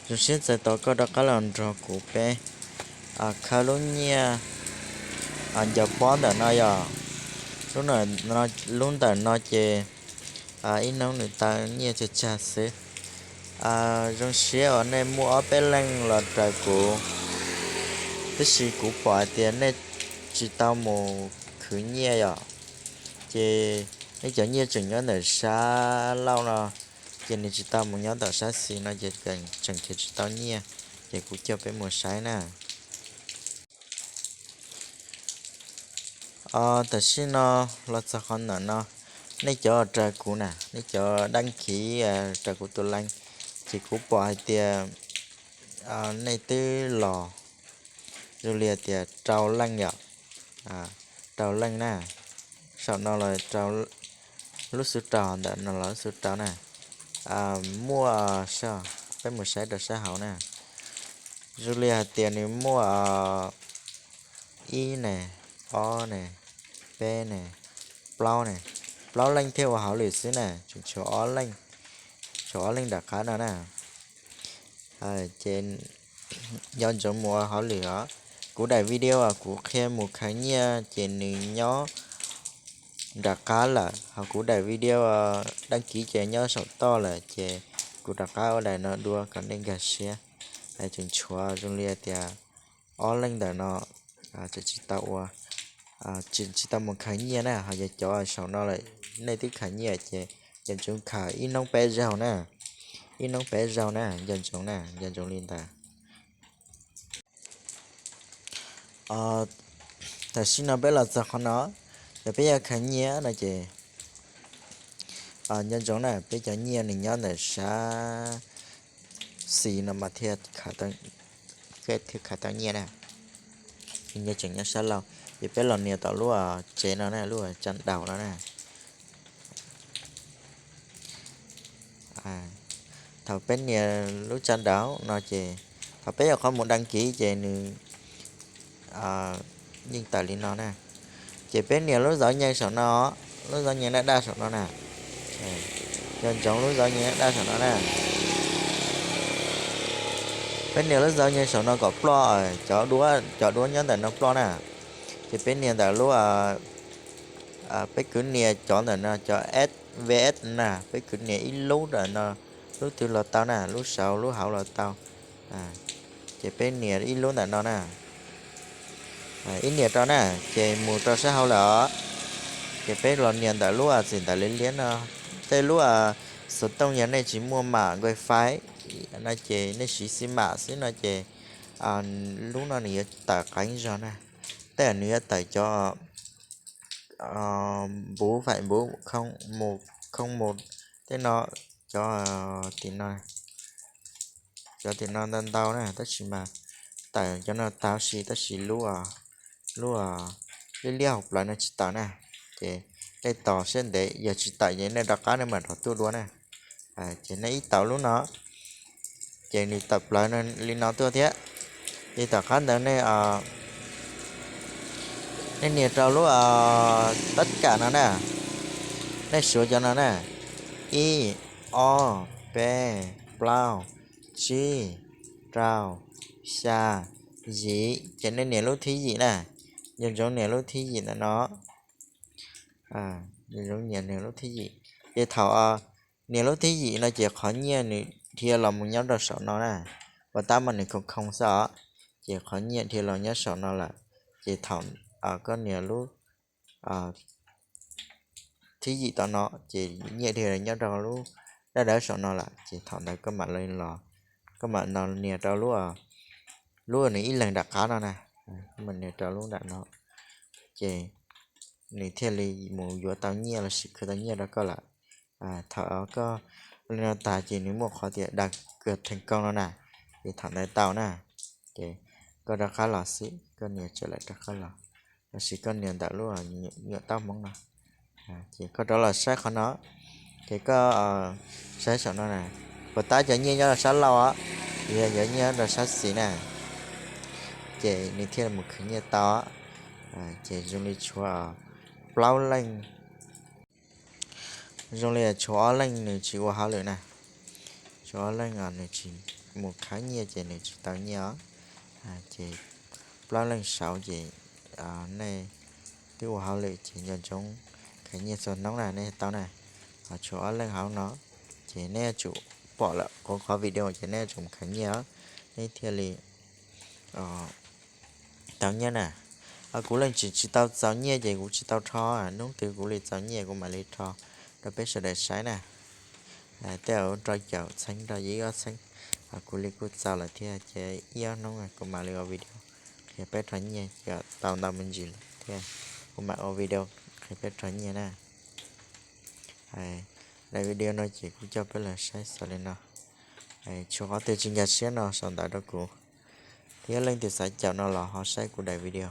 Zoo siab txais tos koj rov qab los nrog kuv peb khaws lub nyiaj ncaws pob ntawm no yom. Lub ntawm no ces ib hnub nws tau nyiaj tsawg tsawg xwb. Zoo siab uas nej muaj ob peb leej los raws kuv, tab sis kuv pom hais tias nej tsis tau mus khwv nyiaj yom, ces nej cov nyiaj tseem nyob ntawm sab laug no, ces nws tsis tau mus nyob tom sab xis no ces tseem khiav tsis tau nyiaj, ces kuv coj peb mus saib na. Tam sim no los txog qhov ntawm no, nej cov raws kuv na, nej cov dab kiv raws kuv tus leej, ces kuv pom hais tias nej twb los zoo li tias rau leej yom, rau leej na. Saum no los rau, lub xub rau ntawm no los lub xub rau na. Muaj, peb mus saib rau sab hauv na. Zoo li hais tias nws muaj ib ne, ob ne, peb ne, plaub ne, plaub leej thiaj ua hauj lwm xwb na, tseem tshuav ob leej, tshuav ob leej nram qab no na. Ces nco ntsoov mus ua hauj lwm os. Kuv daim video kuv qhia mus khaws nyiaj ces nws nyob nram qab lawm, ho kuv daim video dab kiv ces nyob saum toj lawm, ces kuv rov qab ua daim no dua kom nej nkag siab. Tseem tshuav zoo li tias ob leej ntawm no tseem tsis tau ua, tseem tsis tau mus khaws nyiaj na, ho yog cov saum no lawm, nej twb khaws nyiaj ces nco ntsoov khaws ib hnub peb zaug na, ib hnub peb zaug na, nco ntsoov na, nco ntsoov li ntawd. Tam sim no peb los txog qhov no, yog peb yuav khaws nyiaj no ces nco ntsoov na, peb cov nyiaj nws nyob ntawm sab xis no mas thiaj, thiaj khaws tau nyiaj na. Nyiaj tseem nyob sab laug, ces peb los nias tom lub tsev no na, lub tsa daus no na. Thaum peb nias lub tsa daus no ces thaum peb yuav qhov mus daj kiv ces nws yeej tawm li no na. Ces peb nias lub zov nyees saum no, lub zov nyees daj daj saum no na. Nco ntsoov lub zov nyees daj daj saum no na. Peb nias lub zov nyees saum no kom ploj, cov duab, cov duab nyob ntawm no ploj na. Ces peb nias ntawm lub, peb kwv nias cov ntawm no, cov S V S na, peb kwv nias ib lub ntawm no, lub twg los tau na, lub saud lub hauv los tau. Ces peb nias ib lub ntawm no na. Ib nias rau na, ces mus rau sab hauv lawm os. Ces peb los nias ntawm lub txim ntawv liab liab no. Tej lub xov tooj yog nej tsis muaj mam wifi no ces nej siv xim mam xwb no ces lub no nws yuav tawm qeeb zog na. Tej nws yuav tawm cov npuv faim npuv, khoo mus, tej no, cov tim no, cov tim no ntau ntau na, tab sis mas tawm cov no tau si, tab sis lub, lub liab liab hauv plawv no tsis tawm na. Ces nej tos siab ntev, yog tsis tawm ces nej rov qab nej mam rov tuaj dua na. Ces nej ib tau lub no, ces nws tawm plawv li no tuaj thiab. Ces tom qab ntawd nej, nej nias rau lub tab kam no na, nej suav cov no na, ib, ob, peb, plaub, tsib, rau, xya, yim, ces nej nias lub thib yim na. Nco ntsoov nias lub thib yim ntawm no. Nco ntsoov nias, nias lub thib yim. Ces thaum nias lub thib yim no ces qhov nyiaj nws dhia los mus nyob rau saum no na. Puas tab mas nws khoo khoo xwb os. Ces qhov nyiaj dhia los nyob saum no lawm. Ces thaum koj nias lub thib yim tom no ces nyiaj dhia los nyob rau lub daj dawb saum no lawm. Ces thaum ntawd koj mam los, koj mam nias rau lub, lub nws ib leeg nram qab no na. Koj mam nias rau lub nram no, ces nws thiaj li mus yuav tau nyiaj lossis khwv tau nyiaj rau koj lawm. Thaum koj li no tag ces nws muaj qhov tias dag kawg theej koob no na, ces thaum ntawd tau na. Ces koj rov qab los xwb, koj nias tsa lawm rov qab los, lossis koj nias ntawm lub nyuam taub hmoob no. Ces koj rov los saib qhov no, ces koj saib saum no na, puas tab cov nyiaj nyob rau sab laug os, yog cov nyiaj nyob rau sab xis na, ces nws thiaj li mus khwv nyiaj tau. Ces zoo li tshuav plaub leej, zoo li tshuav ob leej nws tsis ua hauj lwm na, Tshuav ob leeg nws tsis mus khawb nyiaj ces nws tsis tau nyiaj os. Ces plaub leeg saud ces nej twb ua hauj lwm ces nco ntsoov khawb nyiaj txhua hnub na, nej tau na. Ho tshuav ob leeg hauv no ces nej yuav tsum pom lawm kuv qhov video ces nej yuav tsum mus khawb nyiaj os, nej thiaj li tau nyiaj na. Kuv leej twg tsis tau txaus nyiaj ces kuv tsis tau rho, hnub twg kuv li txaus nyiaj kuv mam li rho rau peb sawv daws saib na. Tej zaum rau caum txheeb rau yim ob txheeb, kuv li kuj txaus lawm thiab ces ib ob hnub kuv mam li ua video qhia peb rho nyiaj, ces tau ntau me ntsis lawm thiab kuv mam ua video qhia peb rho nyiaj na. Daim video no ces kuv coj peb los saib xaus li no. Tshuav qhov twg tsis nkag siab no sau ntawv rau kuv, thiab leej twg xav caum no los ho saib kuv daim video.